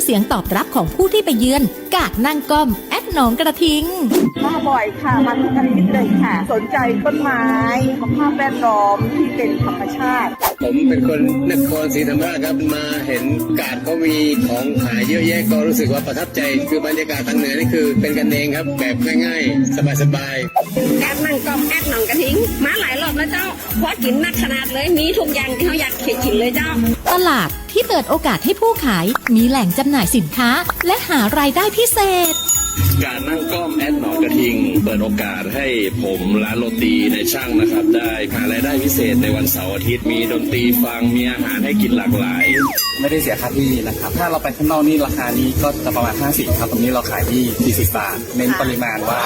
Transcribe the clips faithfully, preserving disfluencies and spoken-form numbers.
เสียงตอบรับของผู้ที่ไปเยือน กาดนั่งก้อม แอดหนองกระทิง มาบ่อยค่ะ มาทุกอาทิตย์เลยค่ะ สนใจต้นไม้ สภาพแวดล้อมที่เป็นธรรมชาติ ผมเป็นคนนครศรีธรรมราชครับ มาเห็นกาดเขามีของขายเยอะแยะ ก็รู้สึกว่าประทับใจ คือบรรยากาศทางเหนือนี่คือเป็นกันเองครับ แบบง่ายๆ สบายๆ กาดนั่งก้อม แอดหนองกระทิง มาหลายรอบแล้วเจ้า พอกิ๋นนักขนาดเลย มีทุกอย่างตี้เฮาอยากกิ๋นเลยเจ้า ตลาดที่เปิดโอกาสให้ผู้ขายมีแหล่งจำหน่ายสินค้า และหารายได้พิเศษ กาดนั่งก้อม แอดหนองกระทิง เปิดโอกาสให้ผมร้านโรตีนายช่างนะครับ ได้หารายได้พิเศษในวันเสาร์อาทิตย์ มีดนตรีฟัง มีอาหารให้กิ๋นหลากหลาย ไม่ได้เสียค่าที่นะครับ ถ้าเราไปข้างนอกนี่ราคานี้ก็จะประมาณห้าสิบครับ ตรงนี้เราขายที่สี่สิบบาท เน้นปริมาณว่า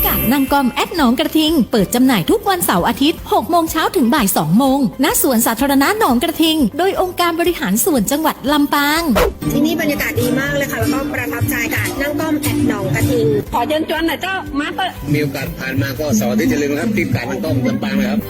กาดนั่งก้อม แอดหนองกระทิง เปิดจำหน่ายทุกวันเสาร์อาทิตย์ หกโมงเช้าถึงบ่ายสองโมง ณ สวนสาธารณะหนองกระทิง โดยองค์การบริหารส่วนจังหวัดลำปาง ที่นี่บรรยากาศดีมากเลยค่ะ แล้วก็ประทับใจกาดนั่งก้อม แอดหนองกระทิง ขอเชิญชวนหน่อยเจ้า มาเถอะ มีโอกาสผ่านมาก็เสาร์อาทิตย์อย่าลืมนะครับ ที่กาดนั่งก้อมลำปางนะครับ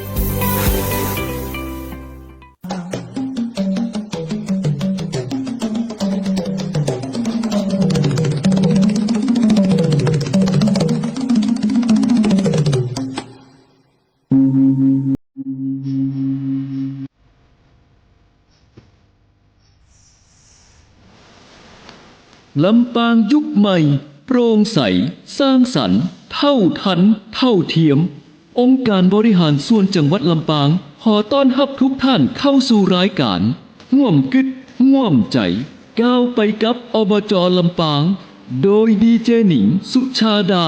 ลำปางยุคใหม่ โปร่งใส สร้างสรรค์ เท่าทัน เท่าเทียม องค์การบริหารส่วนจังหวัดลำปาง ขอต้อนฮับทุกท่านเข้าสู่รายการ ฮ่วมกึ๊ดฮ่วมใจ๋ ก้าวไปกับ อบจ. ลำปาง โดยดีเจหนิง สุชาดา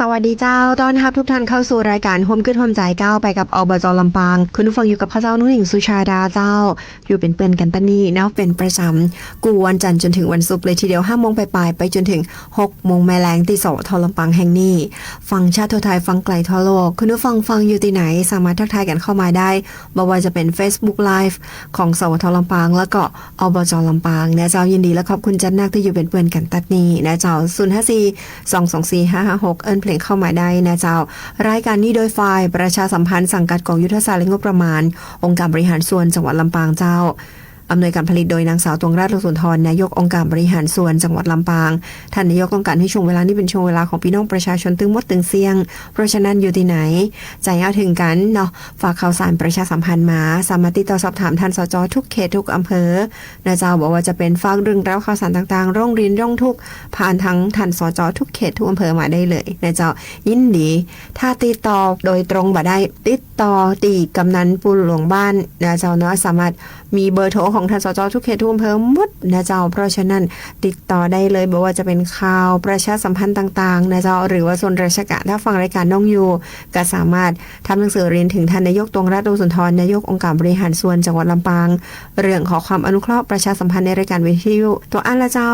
สวัสดีเจ้า ต้อนฮับทุกท่านเข้าสู่รายก๋านฮ่วมกึ๊ดฮ่วมใจ๋ก้าวไปกับ อบจ ลำปาง คุณผู้ฟังอยู่กับข้าเจ้า นุ่งหนิง สุชาดาเจ้า อยู่เป๋นเปื้อนกั๋นตั๊ดนี้เนาะ เป๋นประจ๋ำ กู้วันจันทร์จ๋นเถิงวันศุกร์เลยทีเดียว ห้าโมงป๋ายๆ ไปจ๋นเถิงหกโมงแม่แลง ตี้ สวท ลำปางแห่งนี้ ฟังชาติทั่วไทย ฟังไก๋ทั่วโลก คุณผู้ฟังฟังอยู่ตี้ไหน สามารถทักทายกั๋นเข้ามาได้ บ่ว่าจะเป๋นเฟซบุ๊กไลฟ์ของ สวท ลำปาง แล้วก็ อบจ ลำปาง นะเจ้า ยินดีและขอบคุณจัดนักตี้อยู่เป๋นเปื้อนกั๋นตั๊ดนี้ นะเจ้า ศูนย์ห้าสี่ สองสองสี่ ห้าห้าหก เอิ้นเพลงเข้ามาได้ นะเจ้า รายก๋านนี้โดยฝ่ายประชาสัมพันธ์สังกัดกองยุทธศาสตร์และงบประมาณ องค์การบริหารส่วนจังหวัดลำปางเจ้า อำนวยการผลิตโดยนางสาว ตวงราช โลสุนทร นายกองค์การบริหารส่วนจังหวัดลำปาง ท่านนายกต้องก๋านหื้อช่วงเวลานี้เป๋นช่วงเวลาของปี้น้องประชาชนตึงหมดตึงเสี้ยง เพราะฉะนั้นอยู่ตี้ไหน ใจ๋เฮาเถิงกั๋นเนาะ ฝากข่าวสารประชาสัมพันธ์มา สามารถติดต่อสอบถามท่าน สจ ทุกเขตทุกอำเภอ นะเจ้า บ่ว่าจะเป๋นฝากเรื่องราวข่าวสารต่างๆ ร้องเรียนร้องทุกข์ ผ่านทางท่าน สจ ทุกเขตทุกอำเภอมาได้เลย นะเจ้า ยินดี ถ้าติดต่อโดยตรงบ่ได้ ติดต่อตี้กำนันผู้หลวงบ้าน นะเจ้าเนาะ สามารถมีเบอร์โทรของท่าน สจ ทุกเขตทุกอำเภอหมด นะเจ้า เพราะฉะนั้นติดต่อได้เลย บ่ว่าจะเป๋นข่าวประชาสัมพันธ์ต่างๆ นะเจ้า หรือว่าส่วนราชก๋าน ถ้าฟังรายก๋านน้องอยู่ ก็สามารถ ทำหนังสือเรียนเถิงท่านนายก ตวงราช โลสุนทร นายกองค์การบริหารส่วนจังหวัดลำปาง เรื่องขอความอนุเคราะห์ประชาสัมพันธ์ในรายก๋านวิทยุ ตัวอั้นละเจ้า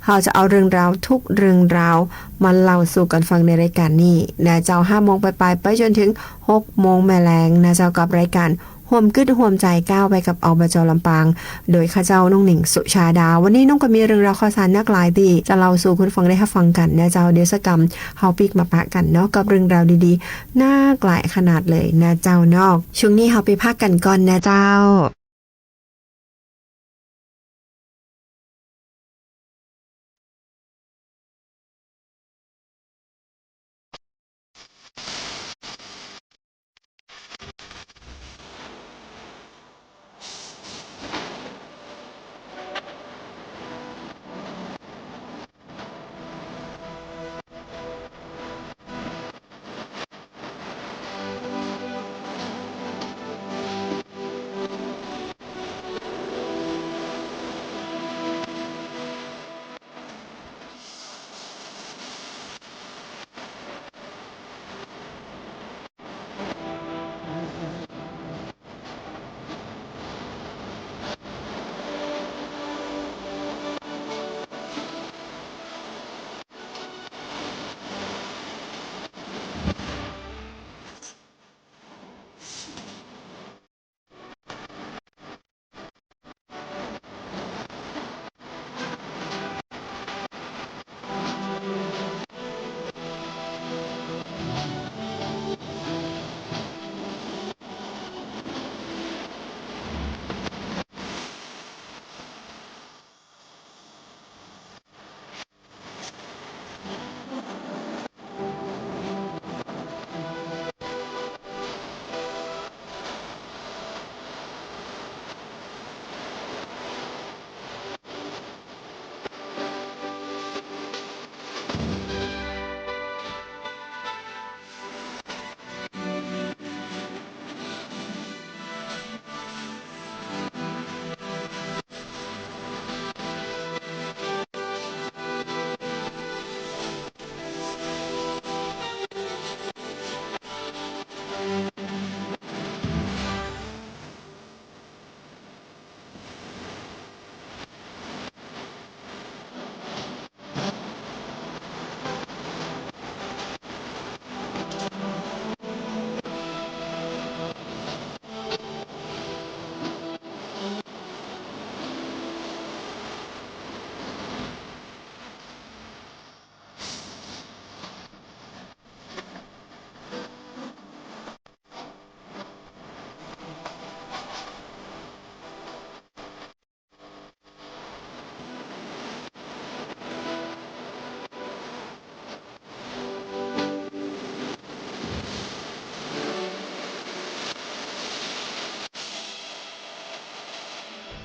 เฮาจะเอาเรื่องราวทุกเรื่องราวมาเล่าสู่กั๋นฟังในรายก๋านนี้ นะเจ้า ห้าโมงป๋ายๆ ไปจ๋นเถิงหกโมงแม่แลง นะเจ้า กับรายก๋านฮ่วมกึ๊ดฮ่วมใจ๋ก้าวไปกับ อบจ ลำปาง โดยข้าเจ้า นุ่งหนิง สุชาดา วันนี้น้องก็มีเรื่องราวข่าวสารนักหลายตี้จะเล่าสู่คุณฟังได้ฮับฟังกั๋น นะเจ้า เดี๋ยวสักกำ เฮาปิ๊กมาปะกั๋นเนาะ กับเรื่องราวดีๆ นักหลายขนาดเลย นะเจ้าเนาะ ช่วงนี้เฮาไปพักกั๋นก่อน นะเจ้า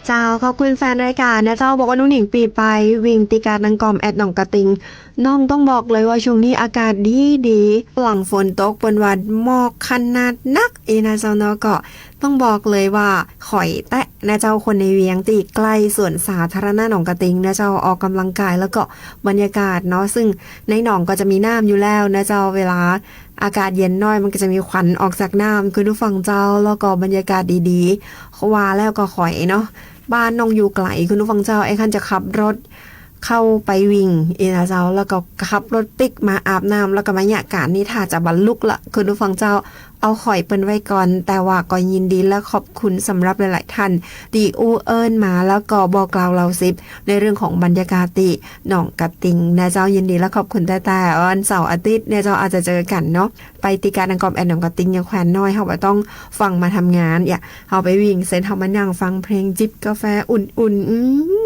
เจ้า ขอบคุณแฟนรายก๋านนะเจ้า บอกว่าน้องหนิงปีไปวิ่งตี้กาดนางกอมแอดหนองกะติง น้องต้องบอกเลยว่าช่วงนี้อากาศดีดี หลังฝนตกเปิ้นว่าหมอกขนาดนักอี้นะเจ้าเนาะ ก็ต้องบอกเลยว่าข่อยแต๊นะเจ้า คนในเวียงตี้ใก้สวนสาธารณะหนองกะติงนะเจ้า ออกก๋ำลังกาย แล้วก็บรรยากาศเนาะ ซึ่งในหนองก็จะมีน้ำอยู่แล้วนะเจ้า เวลาอากาศเย็นหน้อยมันก็จะมีควันออกจากน้ำ คุณผู้ฟังเจ้า แล้วก็บรรยากาศดีๆ ว่าแล้วก็ข่อยเนาะ บ้านน้องอยู่ไก๋ คุณผู้ฟังเจ้า ไอ้คันจะขับรถเข้าไปวิ่งอี้นะเจ้า แล้วก็ขับรถปิ๊กมาอาบน้ำ แล้วก็มาเยียะก๋านนี่ถ้าจะบ่ลุกละ คุณผู้ฟังเจ้า เอาข่อยเปิ้นไว้ก่อน แต่ว่าก็ยินดีและขอบคุณสำหรับหลายๆ ท่านตี้อู้เอิ้นมา แล้วก็บอกกล่าวเล่าสิบในเรื่องของบรรยากาศตี้หนองกะติงนะเจ้า ยินดีและขอบคุณแต๊ๆ วันเสาร์อาทิตย์เนี่ยเจ้า อาจจะเจอกั๋นเนาะ ไปตี้กาดนางกอมแอดหนองกะติง ยังแขวนน้อย เฮาบ่ต้องฟั่งมาทำงาน เยียะ เฮาไปวิ่งเสร็จ เฮามานั่งฟังเพลง จิบกาแฟอุ่นๆ อื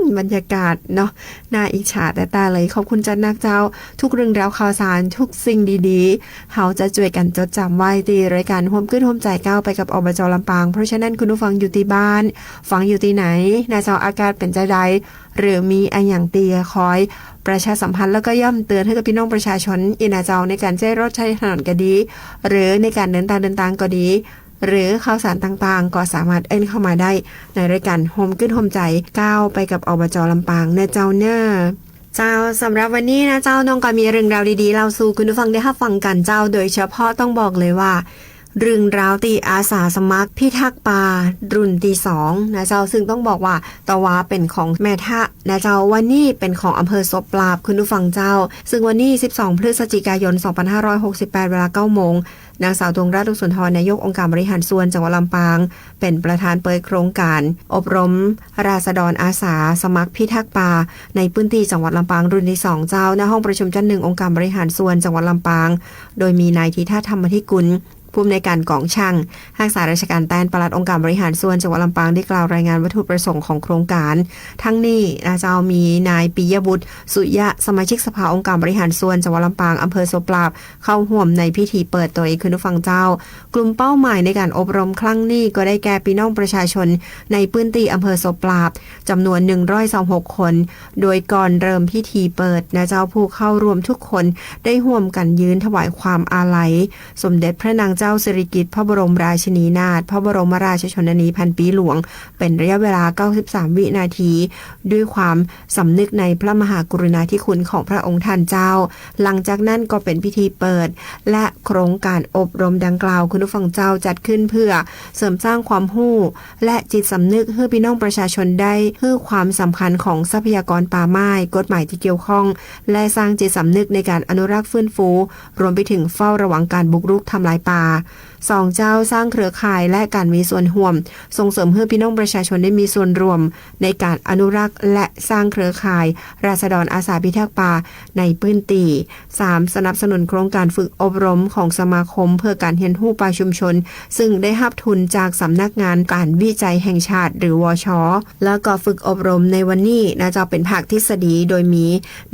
ม บรรยากาศเนาะ น่าอิจฉาแต๊ๆ เลย ขอบคุณจัดนักเจ้า ทุกเรื่องราวข่าวสาร ทุกสิ่งดีๆ เฮาจะจ้วยกั๋นจดจ๋ำไว้ตี้รายก๋านฮ่วมกึ๊ดฮ่วมใจ๋ก้าวไปกับ อบจ.ลำปาง เพราะฉะนั้นคุณผู้ฟังอยู่ตี้บ้าน ฟังอยู่ตี้ไหนนะเจ้า อากาศเป๋นจาใด หรือมีอะหยังตี้คอยประชาสัมพันธ์ แล้วก็ย้ำเตือนหื้อกับปี้น้องประชาชนอี้นะเจ้า ในก๋านใจ๊รถใจ๊ถนนก็ดี หรือในก๋านเดินตางเดินตางก็ดี หรือข่าวสารต่างๆ ก็สามารถเอิ้นเข้ามาได้ในรายก๋านฮ่วมกึ๊ดฮ่วมใจ๋ก้าวไปกับ อบจ.ลำปาง นะเจ้าเนาะ เจ้า สำหรับวันนี้นะเจ้า น้องก็มีเรื่องราวดีๆ เล่าสู่คุณผู้ฟังได้ฮับฟังกั๋นเจ้า โดยเฉพาะต้องบอกเลยว่า เรื่องราวตี้อาสาสมัครพิทักษ์ป่ารุ่นตี้สองนะเจ้า ซึ่งต้องบอกว่าตะวาเป๋นของแม่ทะนะเจ้า วันนี้เป๋นของอำเภอศพปราบ คุณผู้ฟังเจ้า ซึ่งวันนี้ สิบสอง พฤศจิกายน สองพันห้าร้อยหกสิบแปด เวลา เก้าโมง นางสาว ดวงรัตน์ สุนทร นายกองค์การบริหารส่วนจังหวัดลำปาง เป๋นประธานเปิดโครงก๋านอบรมราษฎรอาสาสมัครพิทักษ์ป่า ในพื้นที่จังหวัดลำปางรุ่นตี้สองเจ้า ณ ห้องประชุมชั้นหนึ่ง องค์การบริหารส่วนจังหวัดลำปาง โดยมีนายธีทัศน์ ธรรมธิกุล ผู้อำนวยการก๋องชั่ง ฮักษาราชก๋านแตนปลัดองค์การบริหารส่วนจังหวัดลำปาง ได้กล่าวรายงานวัตถุประสงค์ของโครงก๋าน ทั้งนี้นะเจ้า มีนายปิยบุตร สุยะ สมาชิกสภาองค์การบริหารส่วนจังหวัดลำปาง อำเภอศพปราบ เข้าฮ่วมในพิธีเปิดโตย คุณผู้ฟังเจ้า กลุ่มเป้าหมายในก๋านอบรมครั้งนี้ก็ได้แก่ปี้น้องประชาชนในพื้นที่อำเภอศพปราบ จ๋ำนวน หนึ่งร้อยยี่สิบหก คน โดยก่อนเริ่มพิธีเปิดนะเจ้า ผู้เข้าร่วมทุกคนได้ฮ่วมกั๋นยืนถวายความอาลัย สมเด็จพระนางเจ้าสิริกิติ์ พระบรมราชินีนาถ พระบรมราชชนนีพันปีหลวง เป๋นระยะเวลา เก้าสิบสาม วินาที ด้วยความสำนึกในพระมหากรุณาธิคุณของพระองค์ท่านเจ้า หลังจากนั้นก็เป๋นพิธีเปิด และโครงก๋านอบรมดังกล่าว คุณผู้ฟังเจ้า จัดขึ้นเพื่อเสริมสร้างความฮู้ และจิตสำนึกหื้อปี้น้องประชาชนได้ฮู้ความสำคัญของทรัพยากรป่าไม้ กฎหมายตี้เกี่ยวข้อง และสร้างจิตสำนึกในก๋านอนุรักษ์ฟื้นฟู รวมไปถึงเฝ้าระวังก๋านบุกรุกทำลายป่า สองเจ้า สร้างเครือข่ายและก๋านมีส่วนฮ่วม ส่งเสริมหื้อปี้น้องประชาชนได้มีส่วนร่วมในก๋านอนุรักษ์ และสร้างเครือข่ายราษฎรอาสาพิทักษ์ป่าในพื้นที่ สาม สนับสนุนโครงก๋านฝึกอบรมของสมาคมเพื่อก๋านเฮียนฮู้ป่าชุมชน ซึ่งได้ฮับทุนจากสำนักงานก๋านวิจัยแห่งชาติ หรือ วช. แล้วก็ฝึกอบรมในวันนี้นะเจ้า เป๋นภาคทฤษฎี โดยมี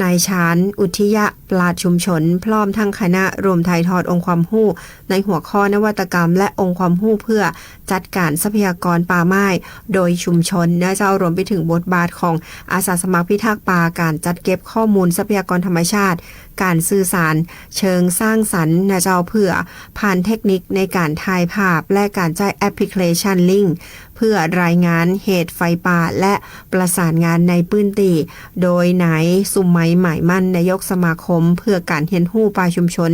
นายชาญ อุทยะ ปราชญ์ชุมชน พร้อมทั้งคณะ รวมถ่ายทอดองค์ความฮู้ในหัวข้อนวัตกรรม และองค์ความฮู้เพื่อจัดก๋านทรัพยากรป่าไม้โดยชุมชนนะเจ้า รวมไปถึงบทบาทของอาสาสมัครพิทักษ์ป่า ก๋านจัดเก็บข้อมูลทรัพยากรธรรมชาติ ก๋านสื่อสารเชิงสร้างสรรค์นะเจ้า เพื่อผ่านเทคนิคในก๋านถ่ายภาพ และก๋านใจ๊แอปพลิเคชันลิงก์ เพื่อรายงานเหตุไฟป่า และประสานงานในพื้นที่ โดยนายสุไหม หมายมั่น นายกสมาคมเพื่อก๋านเฮียนฮู้ป่าชุมชน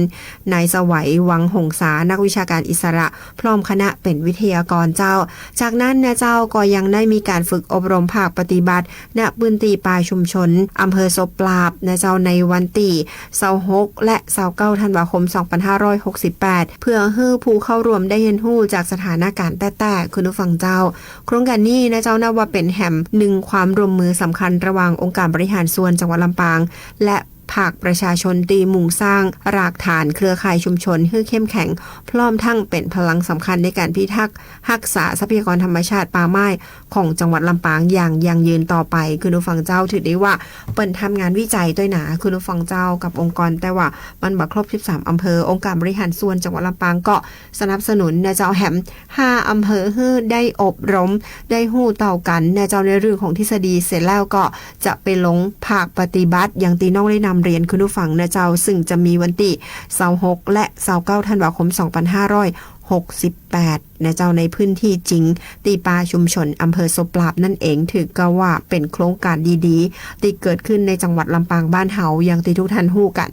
นายสวัย วังหงสา นักวิชาก๋านอิสระ พร้อมคณะเป๋นวิทยากรเจ้า จากนั้นนะเจ้า ก็ยังได้มีก๋านฝึกอบรมภาคปฏิบัติ ณ พื้นที่ป่าชุมชน อำเภอศพปราบนะเจ้า ในวันตี้ ยี่สิบหก และ ยี่สิบเก้า ธันวาคม สองพันห้าร้อยหกสิบแปด เพื่อหื้อผู้เข้าร่วมได้เฮียนฮู้จากสถานก๋านแต๊ๆ คุณผู้ฟังเจ้า โครงก๋านนี้นะเจ้า นับว่าเป๋นแหมหนึ่งความร่วมมือสำคัญระหว่างองค์การบริหารส่วนจังหวัดลำปาง และ ภาคประชาชนตี้มุ่งสร้างรากฐานเครือข่ายชุมชนหื้อเข้มแข็ง พร้อมทั้งเป๋นพลังสำคัญในก๋านพิทักษ์ฮักษาทรัพยากรธรรมชาติป่าไม้ของจังหวัดลำปางอย่างยั่งยืนต่อไป คุณผู้ฟังเจ้า ถือได้ว่าเปิ้นทำงานวิจัยตวยหนา คุณผู้ฟังเจ้า กับองค์กร แต่ว่ามันบ่ครบสิบสามอำเภอ องค์การบริหารส่วนจังหวัดลำปางก็สนับสนุนนะเจ้า แหม ห้าอำเภอหื้อได้อบรม ได้ฮู้เต้ากั๋นนะเจ้า ในเรื่องของทฤษฎีเสร็จแล้วก็จะไปลงภาคปฏิบัติ อย่างตี้น้องได้นำเรียนคุณผู้ฟังนะเจ้า ซึ่งจะมีวันตี้ซาวหกและซาวเก้าธันวาคมสองพันห้าร้อยหกสิบแปดนะเจ้า ในพื้นที่จริง ตี้ป่าชุมชนอำเภอศพปราบนั่นเอง ถือก็ว่าเป๋นโครงก๋านดีๆ ตี้เกิดขึ้นในจังหวัดลำปางบ้านเฮา อย่างตี้ทุกท่านฮู้กั๋น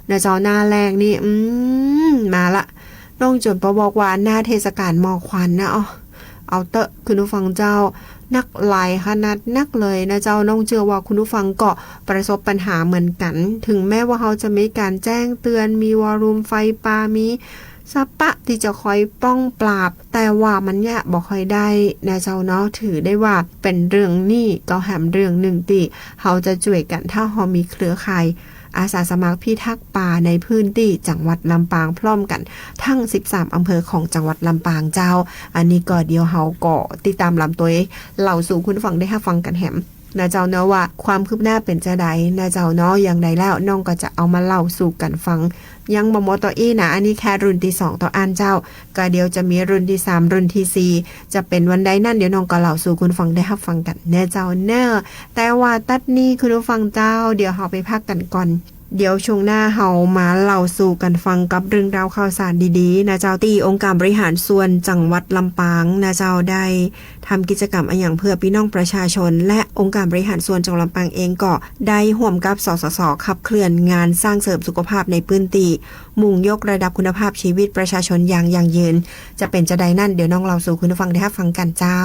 นะเจ้า หน้าแล้งนี่ อืม มาละ น้องจวนปอบอกว่าหน้าเทศกาลหมอกควันนะ อ้อ เอาเต๊อะ คุณผู้ฟังเจ้า นักหลายขนาดนักเลยนะเจ้า น้องเจื้อว่าคุณผู้ฟังก็ประสบปัญหาเหมือนกั๋น ถึงแม้ว่าเฮาจะมีก๋านแจ้งเตือน มีวอลลุ่มไฟป่า มีสะปะตี้จะคอยป้องปราบ แต่ว่ามันเยียะบ่ค่อยได้นะเจ้าเนาะ ถือได้ว่าเป๋นเรื่องนี้ก็แหมเรื่องนึ่งตี้เฮาจะจ้วยกั๋น ถ้าเฮามีเครือข่าย อาสาสมัครพิทักษ์ป่าในพื้นตี้จังหวัดลำปางพร้อมกั๋นทั้งสิบสามอำเภอของจังหวัดลำปางเจ้า อันนี้ก็เดี๋ยวเฮาก็ติดต๋ามลำตวยเล่าสู่คุณผู้ฟังได้ฮับฟังกั๋นแหมนะเจ้าเนาะ ว่าความคืบหน้าเป๋นจาใดนะเจ้าเนาะ อย่างใดแล้วน้องก็จะเอามาเล่าสู่กั๋นฟัง ยังบ่หมดเต้าอี้นะ อันนี้แค่รุ่นตี้สองเต้าอั้นเจ้า ก็เดี๋ยวจะมีรุ่นตี้สาม รุ่นตี้สี่ จะเป๋นวันใดนั้น เดี๋ยวน้องก็เล่าสู่คุณผู้ฟังได้ฮับฟังกั๋นเน่อเจ้าเน่อ แต่ว่าตั๊ดนี้คุณผู้ฟังเจ้า เดี๋ยวเฮาไปพักกั๋นก่อน เดี๋ยวช่วงหน้าเฮามาเล่าสู่กั๋นฟังกับเรื่องราวข่าวสารดีๆ นะเจ้า ตี้องค์การบริหารส่วนจังหวัดลำปางนะเจ้า ได้ทำกิจกรรมอะหยังเพื่อปี้น้องประชาชน และองค์การบริหารส่วนจังหวัดลำปางเองก็ได้ฮ่วมกับ สสส ขับเคลื่อนงานสร้างเสริมสุขภาพในพื้นตี้ มุ่งยกระดับคุณภาพชีวิตประชาชนอย่างยั่งยืน จะเป๋นจาใดนั้น เดี๋ยวน้องเล่าสู่คุณผู้ฟังได้ฮับฟังกั๋นเจ้า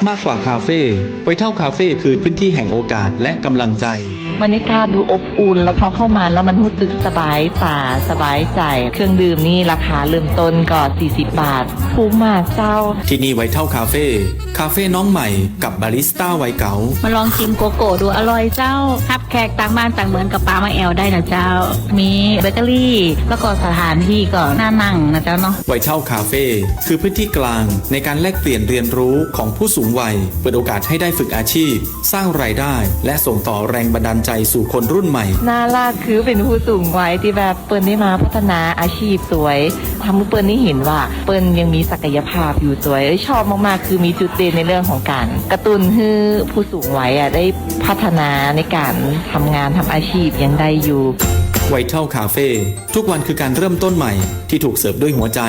มากกว่าคาเฟ่ ไวเท่าคาเฟ่คือพื้นที่แห่งโอกาสและกำลังใจ บรรยากาศดูอบอุ่น แล้วพอเข้ามาแล้วมันรู้สึกสบายต๋า สบายใจ๋ เครื่องดื่มนี่ราคาเริ่มต้นก็สี่สิบบาท ถูกมากเจ้า ที่นี่ไวเท่าคาเฟ่ คาเฟ่น้องใหม่กับบาริสต้าวัยเก๋า มาลองชิมโกโก้ดู อร่อยเจ้า ฮับแขกต่างบ้านต่างเมืองก็ปามาแอ่วได้นะเจ้า มีเบเกอรี่ แล้วก็สถานที่ก็น่านั่งนะเจ้าเนาะ ไวเท่าคาเฟ่ คือพื้นที่กลางในการแลกเปลี่ยนเรียนรู้ของผู้สูงวัย เปิดโอกาสให้ได้ฝึกอาชีพ สร้างรายได้ และส่งต่อแรงบันดาลใจสู่คนรุ่นใหม่ น่าฮัก คือเป๋นผู้สูงวัยตี้แบบเปิ้นได้มาพัฒนาอาชีพตวย ทำหื้อเปิ้นได้หันว่าเปิ้นยังมีศักยภาพอยู่ตวย เอ้ย ชอบมากๆ คือมีจุดเด่นในเรื่องของก๋านกระตุ้นหื้อผู้สูงวัยอะได้พัฒนาในก๋านทำงานทำอาชีพยังได้อยู่ ไวเท่าคาเฟ่ ทุกวันคือการเริ่มต้นใหม่ที่ถูกเสิร์ฟด้วยหัวใจ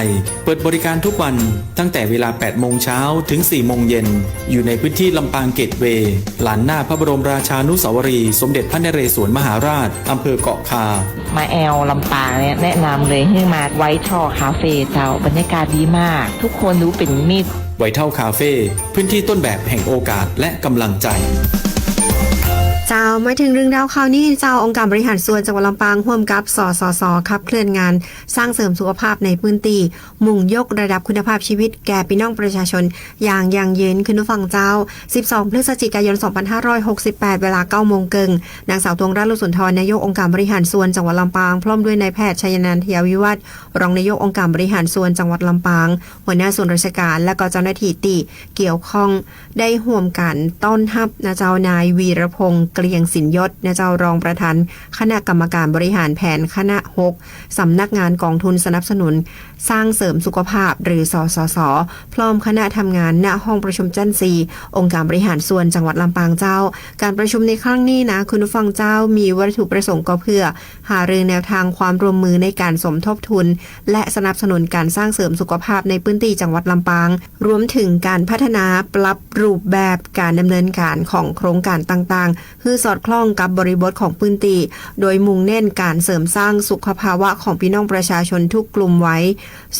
เปิดบริการทุกวันตั้งแต่เวลาแปดโมงเช้าถึงสี่โมงเย็น อยู่ในพื้นที่ลำปางเกตเวย์ ลานหน้าพระบรมราชานุสาวรีย์สมเด็จพระนเรศวรมหาราช อำเภอเกาะคา มาแอ่วลำปางเนี่ย แนะนำเลยหื้อมาไวเท่าคาเฟ่เจ้า บรรยากาศดีมาก ทุกคนดูเป๋นมิตร ไวเท่าคาเฟ่ พื้นที่ต้นแบบแห่งโอกาสและกำลังใจ เจ้า มาเถิงเรื่องราวข่าวนี้เจ้า องค์การบริหารส่วนจังหวัดลำปางร่วมกับ สสส ขับเคลื่อนงานสร้างเสริมสุขภาพในพื้นตี้ มุ่งยกระดับคุณภาพชีวิตแก่พี่น้องประชาชนอย่างยั่งยืน คุณผู้ฟังเจ้า สิบสอง พฤศจิกายน สองพันห้าร้อยหกสิบแปด เวลา เก้าโมงเกิ่ง นางสาว ตวงรัตน์ ลุสุนทร นายกองค์การบริหารส่วนจังหวัดลำปาง พร้อมด้วยนายแพทย์ ชัยนันท์ เทยวิวัฒน์ รองนายกองค์การบริหารส่วนจังหวัดลำปาง หัวหน้าส่วนราชการ และก็เจ้าหน้าที่ตี้เกี่ยวข้อง ได้ร่วมกั๋นต้อนฮับนะเจ้า นายวีรพงษ์ เกรียงสินยศนะเจ้า รองประธานคณะกรรมการบริหารแผนคณะหก สำนักงานกองทุนสนับสนุนสร้างเสริมสุขภาพ หรือ สสส พร้อมคณะทำงาน ณ ห้องประชุมชั้นสี่ องค์การบริหารส่วนจังหวัดลำปางเจ้า ก๋านประชุมในครั้งนี้นะ คุณผู้ฟังเจ้า มีวัตถุประสงค์ก็เพื่อหารือแนวทางความร่วมมือในก๋านสมทบทุน และสนับสนุนก๋านสร้างเสริมสุขภาพในพื้นตี้จังหวัดลำปาง รวมเถิงก๋านพัฒนาปรับรูปแบบก๋านดำเนินก๋านของโครงก๋านต่างๆ หื้อสอดคล้องกับบริบทของพื้นตี้ โดยมุ่งเน้นก๋านเสริมสร้างสุขภาวะของพี่น้องประชาชนทุกกลุ่มวัย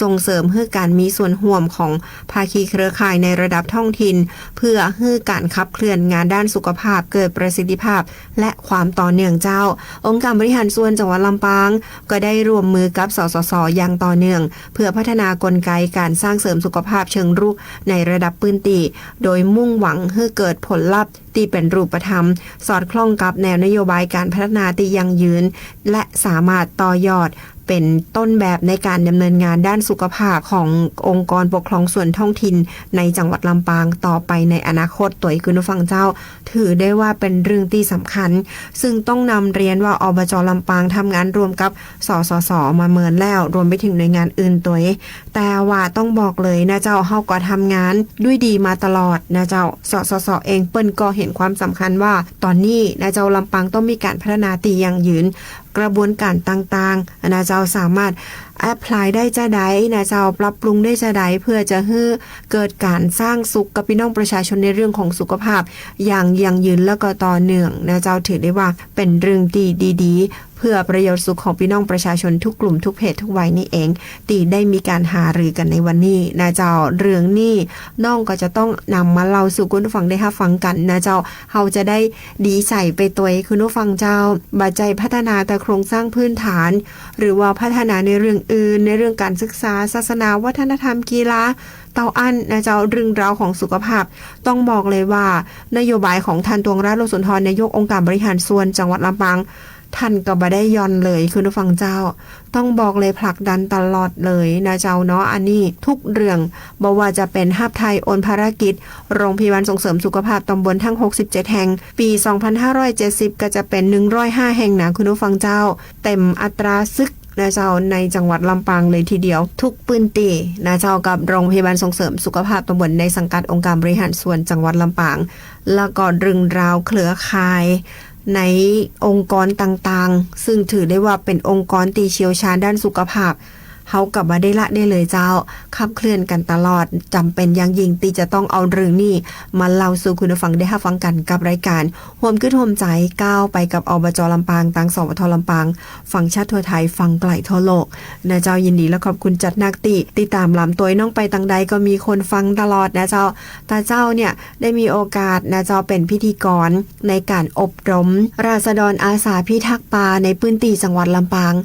ส่งเสริมหื้อก๋านมีส่วนร่วมของภาคีเครือข่ายในระดับท้องถิ่น เพื่อหื้อก๋านขับเคลื่อนงานด้านสุขภาพเกิดประสิทธิภาพ และความต่อเนื่องเจ้า องค์การบริหารส่วนจังหวัดลำปาง ก็ได้ร่วมมือกับ สสส อย่างต่อเนื่อง เพื่อพัฒนากลไกก๋านสร้างเสริมสุขภาพเชิงรุกในระดับพื้นตี้ โดยมุ่งหวังหื้อเกิดผลลัพธ์ตี้เป๋นรูปธรรม สอดคล้องกับแนวนโยบายก๋านพัฒนาตี้ยั่งยืน และสามารถต่อยอดเป๋นต้นแบบในก๋านดำเนินงานด้านสุขภาพขององค์กรปกครองส่วนท้องถิ่นในจังหวัดลำปางต่อไปในอนาคตตวย คุณผู้ฟังเจ้า ถือได้ว่าเป๋นเรื่องตี้สำคัญ ซึ่งต้องนำเรียนว่า อบจ ลำปางทำงานร่วมกับ สสส มาเมินแล้ว รวมไปเถิงหน่วยงานอื่นตวย แต่ว่าต้องบอกเลยนะเจ้า เฮาก็ทำงานด้วยดีมาตลอดนะเจ้า สสส เองเปิ้นก็หันความสำคัญว่า ต๋อนนี้นะเจ้า ลำปางต้องมีก๋านพัฒนาตี้ยั่งยืน กระบวนก๋านต่างๆ นะเจ้า สามารถ apply ได้จาใดนะเจ้า ปรับปรุงได้จาใด เพื่อจะหื้อเกิดก๋านสร้างสุขกับพี่น้องประชาชนในเรื่องของสุขภาพ อย่างยั่งยืนและก็ต่อเนื่องนะเจ้า ถือได้ว่าเป๋นเรื่องตี้ดีๆ เพื่อประโยชน์สุขของพี่น้องประชาชนทุกกลุ่มทุกเพศทุกวัยนี่เอง ตี้ได้มีก๋านหารือกั๋นในวันนี้นะเจ้า เรื่องนี้น้องก็จะต้องนำมาเล่าสู่คุณผู้ฟังได้ฮับฟังกั๋นนะเจ้า เฮาจะได้ดีใจ๋ไปตวย คุณผู้ฟังเจ้า บ่ใจ้พัฒนาแต่โครงสร้างพื้นฐาน หรือว่าพัฒนาในเรื่องอื่น ในเรื่องก๋านศึกษา ศาสนา วัฒนธรรม กีฬา เต้าอั้นนะเจ้า เรื่องราวของสุขภาพ ต้องบอกเลยว่า นโยบายของท่าน ตวงรัตน์ ลุสุนทร นายกองค์การบริหารส่วนจังหวัดลำปาง ท่านก็บ่ได้หย่อนเลย คุณผู้ฟังเจ้า ต้องบอกเลยผลักดันตลอดเลยนะเจ้าเนาะ อันนี้ทุกเรื่อง บ่ว่าจะเป๋นฮับไถ่โอนภารกิจโรงพยาบาลส่งเสริมสุขภาพตำบลทั้งหกสิบเจ็ดแห่ง ปี๋สองพันห้าร้อยเจ็ดสิบก็จะเป๋นหนึ่งร้อยห้าแห่งนะ คุณผู้ฟังเจ้า เต็มอัตราศึกนะเจ้า ในจังหวัดลำปางเลยทีเดียว ทุกพื้นตี้นะเจ้า กับโรงพยาบาลส่งเสริมสุขภาพตำบลในสังกัดองค์การบริหารส่วนจังหวัดลำปาง แล้วก็เรื่องราวเครือข่าย ในองค์กรต่างๆ ซึ่งถือได้ว่าเป๋นองค์กรตี้เชี่ยวชาญด้านสุขภาพ เฮาก็บ่ได้ละได้เลยเจ้า ขับเคลื่อนกั๋นตลอด จ๋ำเป๋นอย่างยิ่งตี้จะต้องเอาเรื่องนี้มาเล่าสู่คุณผู้ฟังได้ฮับฟังกั๋นกับรายก๋านฮ่วมกึ๊ดฮ่วมใจ๋ก้าวไปกับ อบจ. ลำปาง ตาง สวท. ลำปาง ฟังชัดทั่วไทย ฟังไก๋ทั่วโลก นะเจ้า ยินดีและขอบคุณจัดนักตี้ติดต๋ามหลามตวยน้องไปตางใดก็มีคนฟังตลอดนะเจ้า ตาเจ้าเนี่ยได้มีโอกาสนะเจ้า เป๋นพิธีกรในก๋านอบรมราษฎรอาสาพิทักษ์ป่าในพื้นตี้จังหวัดลำปาง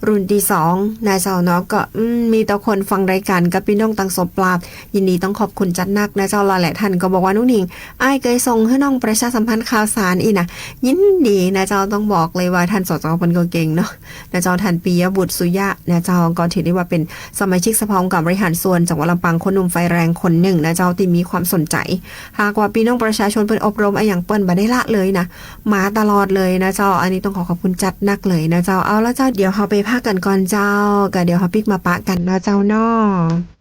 รุ่นตี้สองนะเจ้าเนาะ ก็ อืม มีแต่คนฟังรายก๋านกับปี้น้องตังสบปราบ ยินดีต้องขอบคุณจัดนักนะเจ้า หลายๆ ท่านก็บอกว่า "นุ้งหนิง อ้ายเกยส่งหื้อน้องประชาสัมพันธ์ข่าวสารอี้นะ" ยินดีนะเจ้า ต้องบอกเลยว่าท่าน สจ. เปิ้นก็เก่งเนาะ นะเจ้า ท่านปิยบุตร สุยะ นะเจ้า ก็ถือได้ว่าเป๋นสมาชิกสภาองค์การบริหารส่วนจังหวัดลำปาง คนหนุ่มไฟแรงคนนึ่งนะเจ้า ตี้มีความสนใจ๋ หากว่าปี้น้องประชาชนเปิ้นอบรมอะหยังเปิ้นบ่ได้ละเลยนะ มาตลอดเลยนะเจ้า อันนี้ต้องขอขอบคุณจัดนักเลยนะเจ้า เอาละเจ้า เดี๋ยวเฮาไปพักกั๋นก่อนเจ้า ก็เดี๋ยวเฮาปิ๊กมาปะกั๋นนะเจ้าเนาะ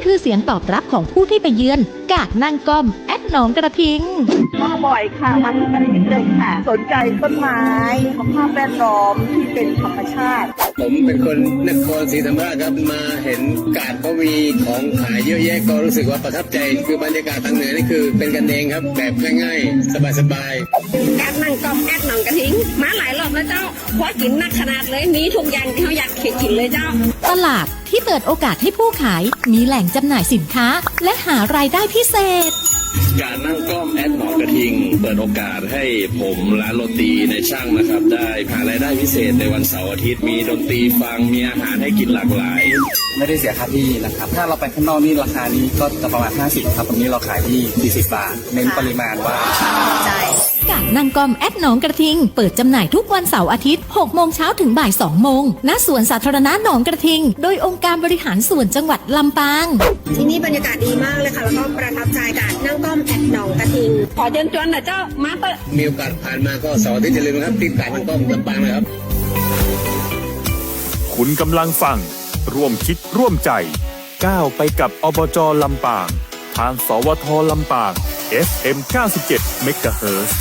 คือเสียงตอบรับของผู้ที่ไปเยือน กาดนั่งก้อม แอดหนองกระทิง มาบ่อยค่ะ มาทุกอาทิตย์เลยค่ะ สนใจต้นไม้ สภาพแวดล้อมที่เป็นธรรมชาติ ผมเป็นคนนครศรีธรรมราชครับ มาเห็นกาดเขามีของขายเยอะแยะ ก็รู้สึกว่าประทับใจ คือบรรยากาศทางเหนือนี่คือเป็นกันเองครับ แบบง่ายๆ สบายๆ กาดนั่งก้อม แอดหนองกระทิง มาหลายรอบแล้วเจ้า พอกิ๋นนักขนาดเลย มีทุกอย่างตี้เฮาอยากกิ๋นเลยเจ้า ตลาดที่เปิดโอกาสให้ผู้ขาย มีแหล่งจำหน่ายสินค้า และหารายได้พิเศษ กาดนั่งก้อม แอดหนองกระทิง เปิดโอกาสให้ผมร้านโรตีนายช่างนะครับ ได้หารายได้พิเศษในวันเสาร์อาทิตย์ มีดนตรีฟัง มีอาหารให้กิ๋นหลากหลาย ไม่ได้เสียค่าที่นะครับ ถ้าเราไปข้างนอกนี่ราคานี้ก็จะประมาณห้าสิบครับ ตรงนี้เราขายที่สี่สิบบาท เน้นปริมาณว่า กาดนั่งก้อม แอดหนองกระทิง เปิดจำหน่ายทุกวันเสาร์อาทิตย์ หกโมงเช้าถึงบ่ายสองโมง ณ สวนสาธารณะหนองกระทิง โดยองค์การบริหารส่วนจังหวัดลำปาง ที่นี่บรรยากาศดีมากเลยค่ะ แล้วก็ประทับใจกาดนั่งก้อม แอดหนองกระทิง ขอเจิญจวนหน่อยเจ้า มาเต๊อะ มีโอกาสผ่านมาก็เสาร์อาทิตย์อย่าลืมนะครับ ที่กาดนั่งก้อมลำปางนะครับ คุณกำลังฟัง ร่วมคิดร่วมใจ ก้าวไปกับ อบจ. ลำปาง ทาง สวท. ลำปาง เอฟเอ็ม เก้าสิบเจ็ด เมกะเฮิรตซ์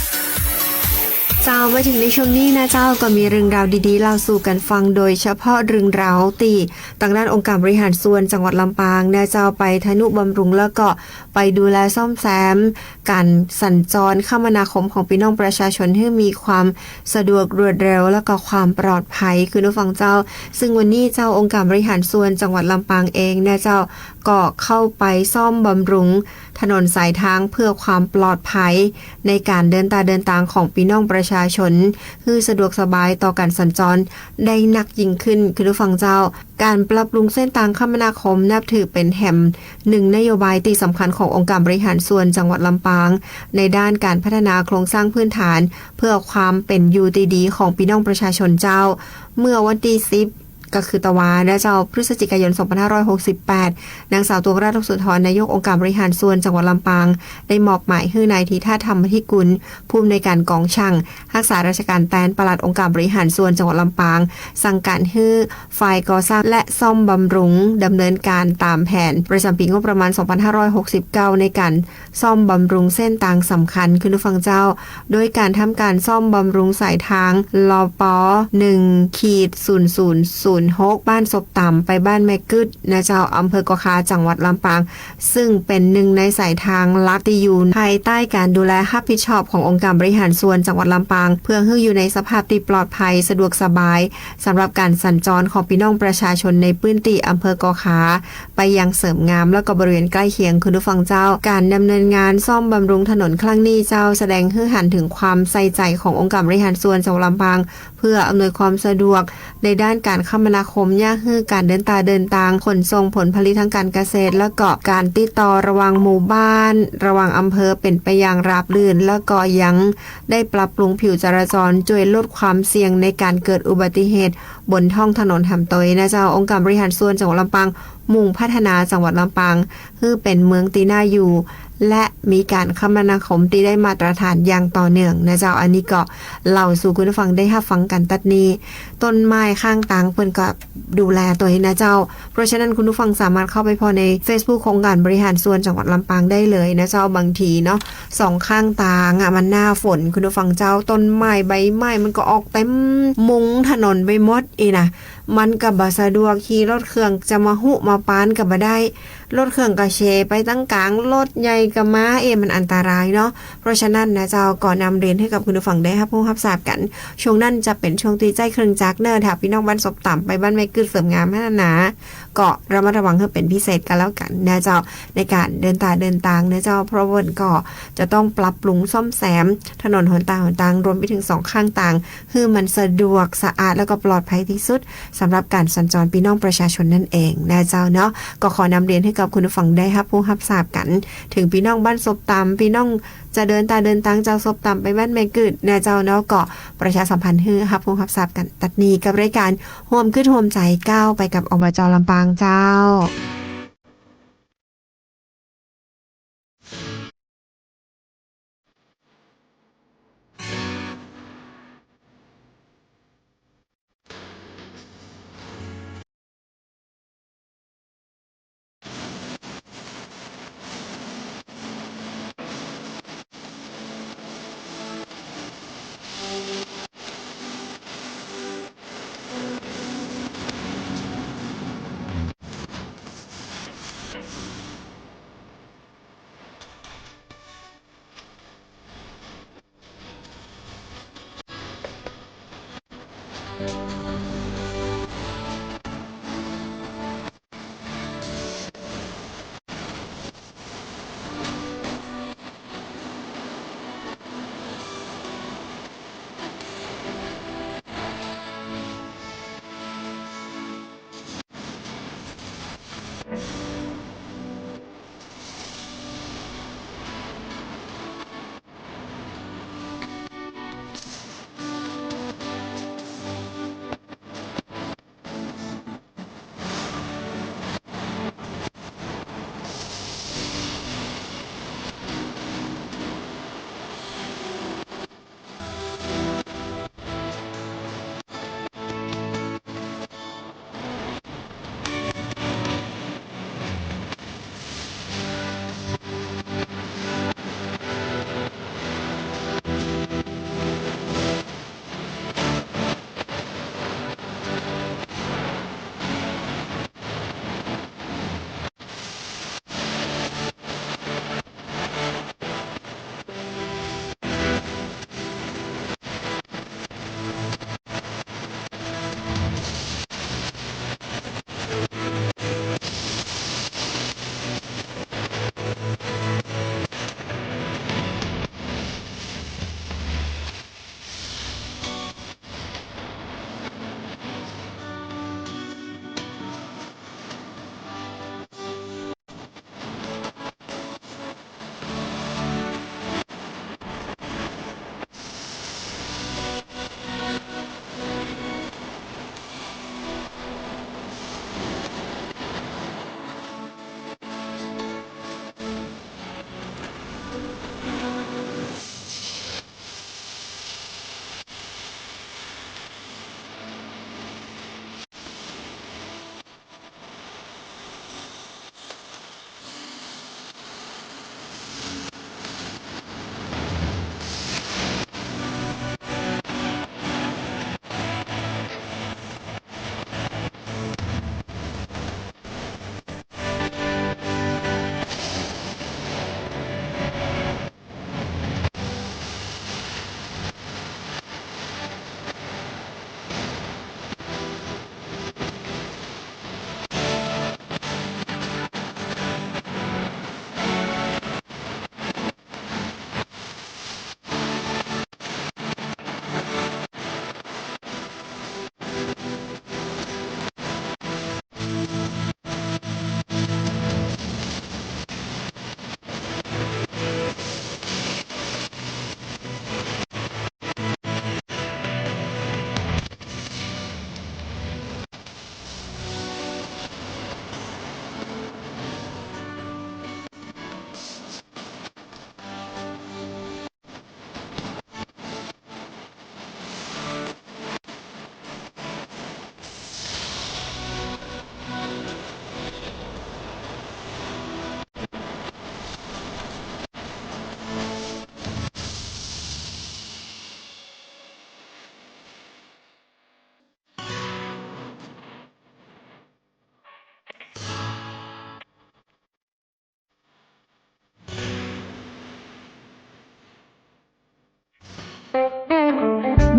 เจ้า มาเถิงในช่วงนี้นะเจ้า ก็มีเรื่องราวดีๆ เล่าสู่กั๋นฟัง โดยเฉพาะเรื่องราวตี้ตางด้านองค์การบริหารส่วนจังหวัดลำปางนะเจ้า ไปทนุบำรุง แล้วก็ไปดูแลซ่อมแซม ก๋านสัญจรคมนาคมของปี้น้องประชาชนหื้อมีความสะดวกรวดเร็ว แล้วก็ความปลอดภัย คุณผู้ฟังเจ้า ซึ่งวันนี้เจ้า องค์การบริหารส่วนจังหวัดลำปางเองนะเจ้า ก็เข้าไปซ่อมบำรุงถนนสายทางเพื่อความปลอดภัยในก๋านเดินตาเดินตางของปี้น้องประชาชน หื้อสะดวกสบายต่อก๋านสัญจรได้นักยิ่งขึ้น คุณผู้ฟังเจ้า ก๋านปรับปรุงเส้นตางคมนาคมนับถือเป๋นแหมหนึ่งนโยบายตี้สำคัญขององค์การบริหารส่วนจังหวัดลำปาง ในด้านก๋านพัฒนาโครงสร้างพื้นฐาน เพื่อความเป๋นอยู่ตี้ดีของปี้น้องประชาชนเจ้า เมื่อวันตี้สิบ ก็คือตะวานะเจ้า พฤศจิกายน สองพันห้าร้อยหกสิบแปด นางสาว ตวงราช ทองสุนทร นายกองค์การบริหารส่วนจังหวัดลำปาง ได้มอบหมายหื้อนายธีทะ ธรรมธิกุล ผู้อำนวยการก๋องช่าง ฮักษาราชก๋านแตนปลัดองค์การบริหารส่วนจังหวัดลำปาง สั่งก๋านหื้อฝ่ายก่อสร้างและซ่อมบำรุงดำเนินก๋านต๋ามแผนประจ๋ำปี๋งบประมาณ สองพันห้าร้อยหกสิบเก้า ในก๋านซ่อมบำรุงเส้นตางสำคัญ คุณผู้ฟังเจ้า โดยก๋านทำก๋านซ่อมบำรุงสายทาง ลป หนึ่งขีดศูนย์ศูนย์ศูนย์หก บ้านศพต่ำไปบ้านแม่กึ๊ดนะเจ้า อำเภอก่อข่า จังหวัดลำปาง ซึ่งเป๋นหนึ่งในสายทางหลักตี้อยู่ภายใต้ก๋านดูแลฮับผิดชอบขององค์การบริหารส่วนจังหวัดลำปาง เพื่อหื้ออยู่ในสภาพตี้ปลอดภัย สะดวกสบาย สำหรับก๋านสัญจรของปี้น้องประชาชนในพื้นตี้อำเภอก่อข่า ไปยังเสริมงาม แล้วก็บริเวณใก้เคียง คุณผู้ฟังเจ้า ก๋านดำเนินงานซ่อมบำรุงถนนครั้งนี้เจ้า แสดงหื้อหันเถิงความใส่ใจ๋ขององค์การบริหารส่วนจังหวัดลำปาง เพื่ออำนวยความสะดวกในด้านก๋านคมนาคม เยียะหื้อก๋านเดินตาเดินตาง ขนส่งผลผลิตทางก๋านเกษตร แล้วก็ก๋านติดต่อระหว่างหมู่บ้าน ระหว่างอำเภอเป๋นไปอย่างราบรื่น แล้วก็ยังได้ปรับปรุงผิวจราจร จ้วยลดความเสี่ยงในก๋านเกิดอุบัติเหตุบนท้องถนนแหมตวยนะเจ้า องค์การบริหารส่วนจังหวัดลำปาง มุ่งพัฒนาจังหวัดลำปาง หื้อเป๋นเมืองตี้น่าอยู่ และมีก๋านคมนาคมตี้ได้มาตรฐานอย่างต่อเนื่องนะเจ้า อันนี้ก็เล่าสู่คุณผู้ฟังได้ฮับฟังกั๋นตั๊ดนี้ ต้นไม้ข้างตางเปิ้นก็ดูแลตวยนะเจ้า เพราะฉะนั้นคุณผู้ฟังสามารถเข้าไปผ่อในเฟซบุ๊กขององค์การบริหารส่วนจังหวัดลำปางได้เลยนะเจ้า บางทีเนาะ สองข้างตางอะ มันหน้าฝน คุณผู้ฟังเจ้า ต้นไม้ใบไม้มันก็ออกเต็มมุงถนนไปหมดอี้นะ มันก็บ่สะดวก ขี่รถเครื่องจะมาฮุมาปานก็บ่ได้ รถเครื่องก็เฉไปตังก๋าง รถใหญ่ก็มา เอ๊ะ มันอันตรายเนาะ เพราะฉะนั้นนะเจ้า ก็นำเรียนหื้อกับคุณผู้ฟังได้ฮับฮู้ฮับทราบกั๋น ช่วงนั้นจะเป๋นช่วงตี้ใจ๊เครื่องจักรเน่อ ถ้าปี้น้องบ้านศพต่ำไปบ้านแม่กึ๊ดเสริมงามหั้นนา ก็ระมัดระวังหื้อเป๋นพิเศษก็แล้วกั๋นนะเจ้า ในก๋านเดินตาเดินตางนะเจ้า เพราะว่าก็จะต้องปรับปรุงซ่อมแซมถนนหนตางหนตาง รวมไปเถิงสองข้างตาง หื้อมันสะดวกสะอาดแล้วก็ปลอดภัยตี้สุด สำหรับก๋านสัญจรปี้น้องประชาชนนั่นเองนะเจ้าเนาะ ก็ขอนำเรียนหื้อกับคุณผู้ฟังได้ฮับฮู้ฮับทราบกั๋น เถิงปี้น้องบ้านศพต่ำ ปี้น้องจะเดินตาเดินตางจากศพต่ำไปบ้านแม่กึ๊ดนะเจ้าเนาะ ก็ประชาสัมพันธ์หื้อฮับฮู้ฮับทราบกั๋นตั๊ดนี้กับรายก๋านฮ่วมกึ๊ดฮ่วมใจ๋ก้าวไปกับ อบจ. ลำปางเจ้า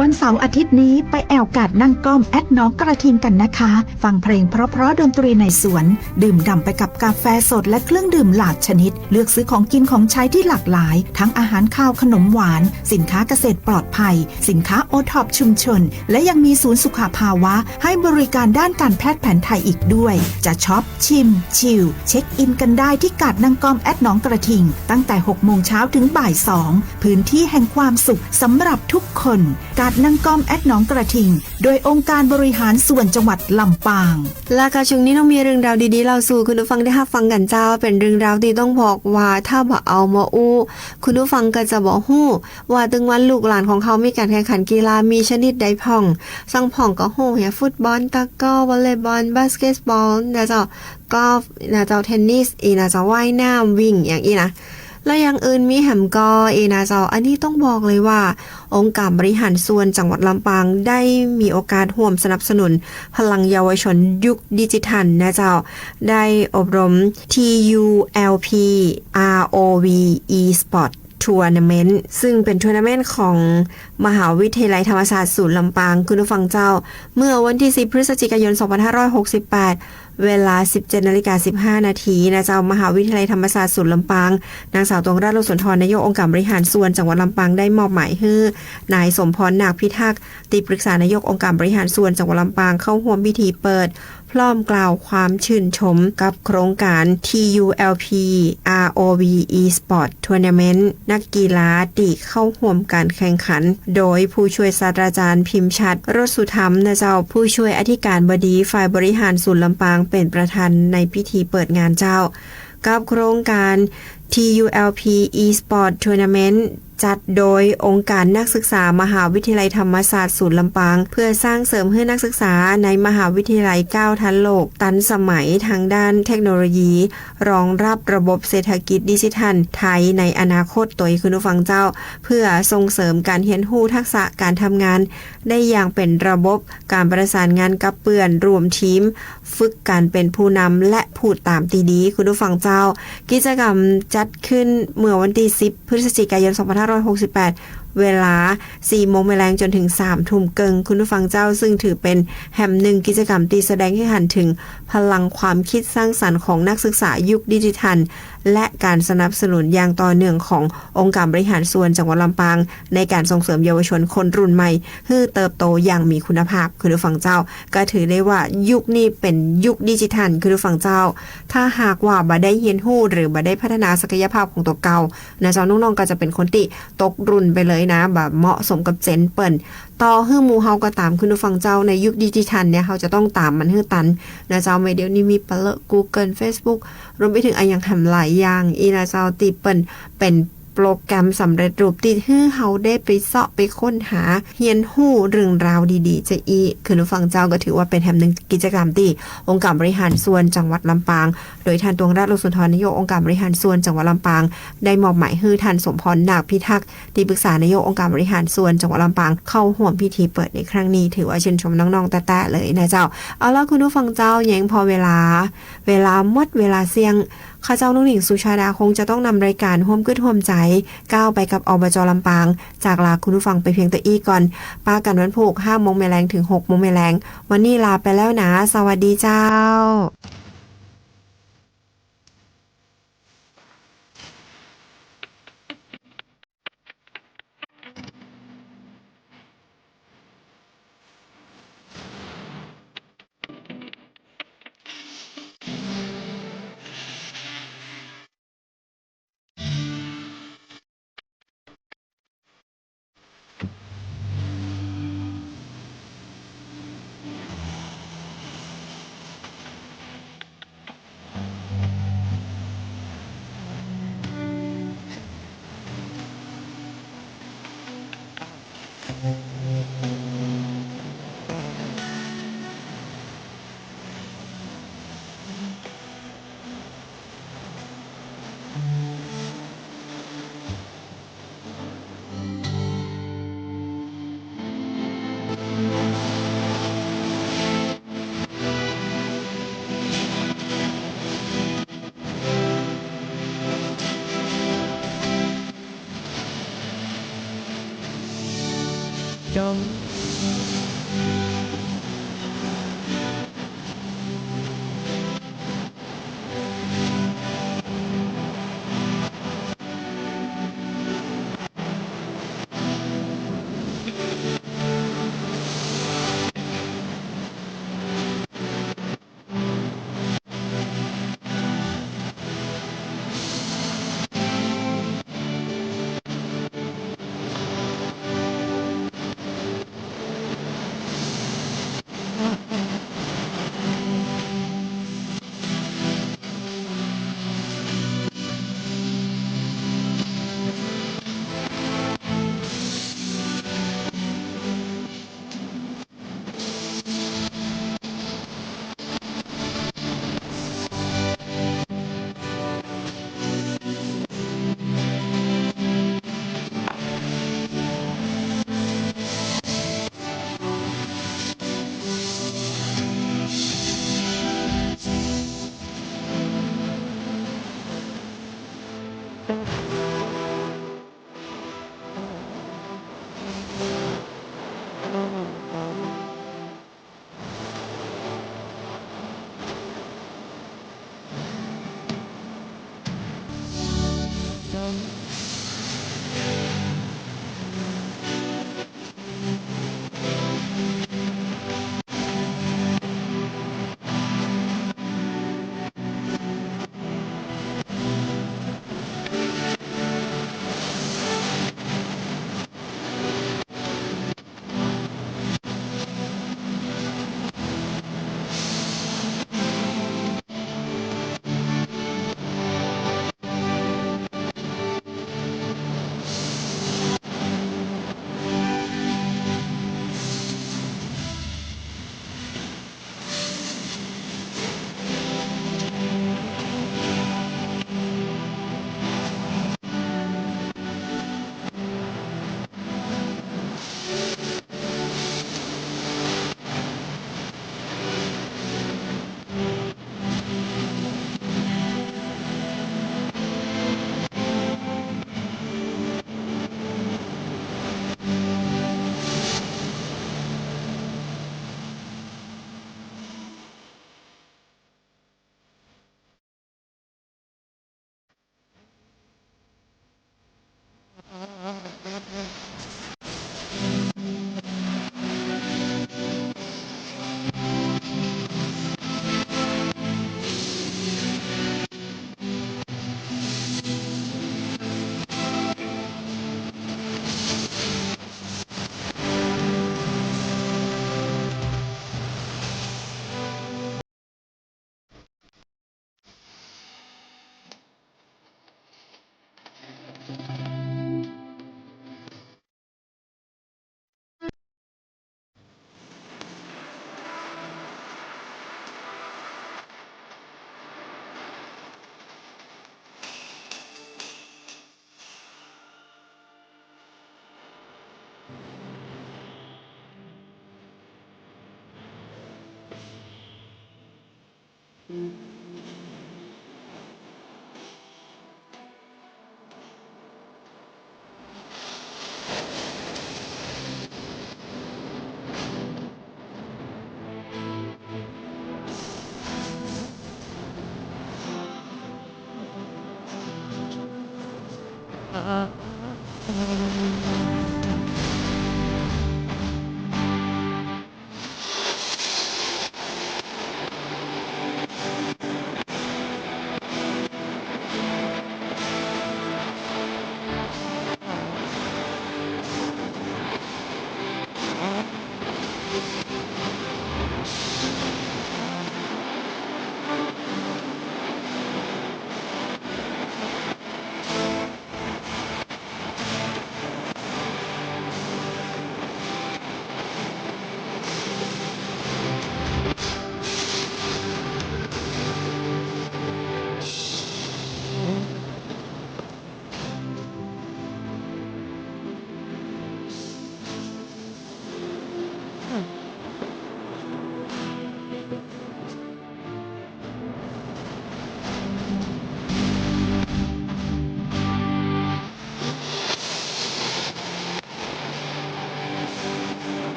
วันเสาร์อาทิตย์นี้ไปแอ่วกาดนั่งก้อมแอดหนองกระทิงกันนะคะ ฟังเพลงเพราะๆ ดนตรีในสวน ดื่มด่ำไปกับกาแฟสดและเครื่องดื่มหลากชนิด เลือกซื้อของกินของใช้ที่หลากหลาย ทั้งอาหารคาวขนมหวาน สินค้าเกษตรปลอดภัย สินค้าโอท็อปชุมชน และยังมีศูนย์สุขภาวะ ให้บริการด้านการแพทย์แผนไทยอีกด้วย จะช็อป ชิม ชิล เช็คอินกันได้ที่กาดนั่งก้อมแอดหนองกระทิง ตั้งแต่หกโมงเช้าถึงบ่ายสอง พื้นที่แห่งความสุขสำหรับทุกคน กาดนั่งก้อมแอดหนองกระทิง โดยองค์การบริหารส่วนจังหวัดลำปาง และก็ช่วงนี้น้องมีเรื่องราวดีๆ เล่าสู่คุณผู้ฟังได้ฮับฟังกั๋นเจ้า เป๋นเรื่องราวตี้ต้องบอกว่าถ้าบ่เอามาอู้ คุณผู้ฟังก็จะบ่ฮู้ ว่าตึงวันลูกหลานของเฮามีก๋านแข่งขันกีฬามีชนิดใดพ่อง ซังพ่องก็ฮู้เหีย ฟุตบอล ตะกร้อ วอลเลย์บอล บาสเกตบอล นะเจ้า กอล์ฟ นะเจ้า เทนนิส อี้นะเจ้า ว่ายน้ำ วิ่ง อย่างอี้นะ และอย่างอื่นมีแหมก่อ อี้นะเจ้า อันนี้ต้องบอกเลยว่า องค์การบริหารส่วนจังหวัดลำปางได้มีโอกาสฮ่วมสนับสนุนพลังเยาวชนยุคดิจิทัลนะเจ้า ได้อบรม ที ยู แอล พี อาร์ โอ วี อีสปอร์ต ทัวร์นาเมนต์ ซึ่งเป๋นทัวร์นาเมนต์ของมหาวิทยาลัยธรรมศาสตร์ศูนย์ลำปาง คุณผู้ฟังเจ้า เมื่อวันตี้สิบ พฤศจิกายน สองพันห้าร้อยหกสิบแปด เวลา สิบเจ็ดนาฬิกาสิบห้านาทีนะเจ้า มหาวิทยาลัยธรรมศาสตร์ศูนย์ลำปาง นางสาว ตวงราช โลสุนทร นายกองค์การบริหารส่วนจังหวัดลำปาง ได้มอบหมายหื้อ นายสมพร นาคพิทักษ์ ตี้ปรึกษานายกองค์การบริหารส่วนจังหวัดลำปาง เข้าฮ่วมพิธีเปิด พร้อมกล่าวความชื่นชมกับโครงก๋าน ที ยู แอล พี อาร์ โอ วี อีสปอร์ต ทัวร์นาเมนต์ นักกีฬาตี้เข้าฮ่วมก๋านแข่งขัน โดยผู้ช่วยศาสตราจารย์พิมพ์ชัด รสสุธรรม นะเจ้า ผู้ช่วยอธิการบดีฝ่ายบริหารศูนย์ลำปาง เป๋นประธานในพิธีเปิดงานเจ้า กับโครงก๋าน ที ยู แอล พี อีสปอร์ต ทัวร์นาเมนต์ จัดโดยองค์การนักศึกษามหาวิทยาลัยธรรมศาสตร์ศูนย์ลำปาง เพื่อสร้างเสริมหื้อนักศึกษาในมหาวิทยาลัยก้าวทันโลก ตันสมัยทางด้านเทคโนโลยี รองรับระบบเศรษฐกิจดิจิทัลไทยในอนาคต ตวยคุณผู้ฟังเจ้า เพื่อส่งเสริมก๋านเฮียนฮู้ทักษะก๋านทำงานได้อย่างเป๋นระบบ ก๋านประสานงานกับเปื้อนร่วมทีม ฝึกก๋านเป๋นผู้นำและพูดต๋ามตี้ดี คุณผู้ฟังเจ้า กิจกรรมจัดขึ้นเมื่อวันตี้สิบ พฤศจิกายน สองพันห้าร้อยหกสิบแปด เวลา สี่โมงแมลงจ๋นถึง สามทุ่มเกิ่ง คุณผู้ฟังเจ้า ซึ่งถือเป๋นแหมนึ่งกิจกรรมตี้แสดงหื้อหันเถิงพลังความคิดสร้างสรรค์ของนักศึกษายุคดิจิทัล และก๋านสนับสนุนอย่างต่อเนื่องขององค์การบริหารส่วนจังหวัดลำปาง ในก๋านส่งเสริมเยาวชนคนรุ่นใหม่ หื้อเติบโตอย่างมีคุณภาพ คุณผู้ฟังเจ้า ก็ถือได้ว่ายุคนี้เป๋นยุคดิจิทัล คุณผู้ฟังเจ้า ถ้าหากว่าบ่ได้เฮียนฮู้หรือบ่ได้พัฒนาศักยภาพของตั๋วเก่า นะเจ้า น้องๆ ก็จะเป๋นคนตี้ตกรุ่นไปเลยนะ บ่เหมาะสมกับเจนเปิ้น ต่อหื้อหมู่เฮาก็ต๋าม คุณผู้ฟังเจ้า ในยุคดิจิทัลเนี่ย เฮาจะต้องต๋ามมันหื้อตัน นะเจ้า แม้เดี๋ยวนี้มีปะเลอะ กูเกิล เฟซบุ๊ก รวมไปเถิงอะหยังแหมหลายอย่าง อี้นะเจ้า ตี้เปิ้นเป๋นโปรแกรมสำเร็จรูปตี้หื้อเฮาได้ไปเซาะไปค้นหา เฮียนฮู้เรื่องราวดีๆ จะอี้ คุณผู้ฟังเจ้า ก็ถือว่าเป๋นแหมนึ่งกิจกรรมตี้องค์การบริหารส่วนจังหวัดลำปาง โดยท่าน ตวงราช โลสุนทร นายกองค์การบริหารส่วนจังหวัดลำปาง ได้มอบหมายหื้อท่าน สมพร นาคพิทักษ์ ตี้ปรึกษานายกองค์การบริหารส่วนจังหวัดลำปาง เข้าฮ่วมพิธีเปิดในครั้งนี้ ถือว่าชื่นชมน้องๆ แต๊ๆ เลยนะเจ้า เอาละคุณผู้ฟังเจ้า ยังพอเวลา เวลาหมด เวลาเสี้ยง ข้าเจ้าน้องหนิงสุชาดาคงจะต้องนำรายการฮ่วมกึ๊ดฮ่วมใจ๋ ก้าวไปกับ อบจ. ลำปาง จากลาคุณผู้ฟังไปเพียงเต้าอี้ก่อน ปะกั๋นวันพูก ห้าโมงแมลงถึง หกโมงแมลง วันนี้ลาไปแล้วนะ สวัสดีเจ้า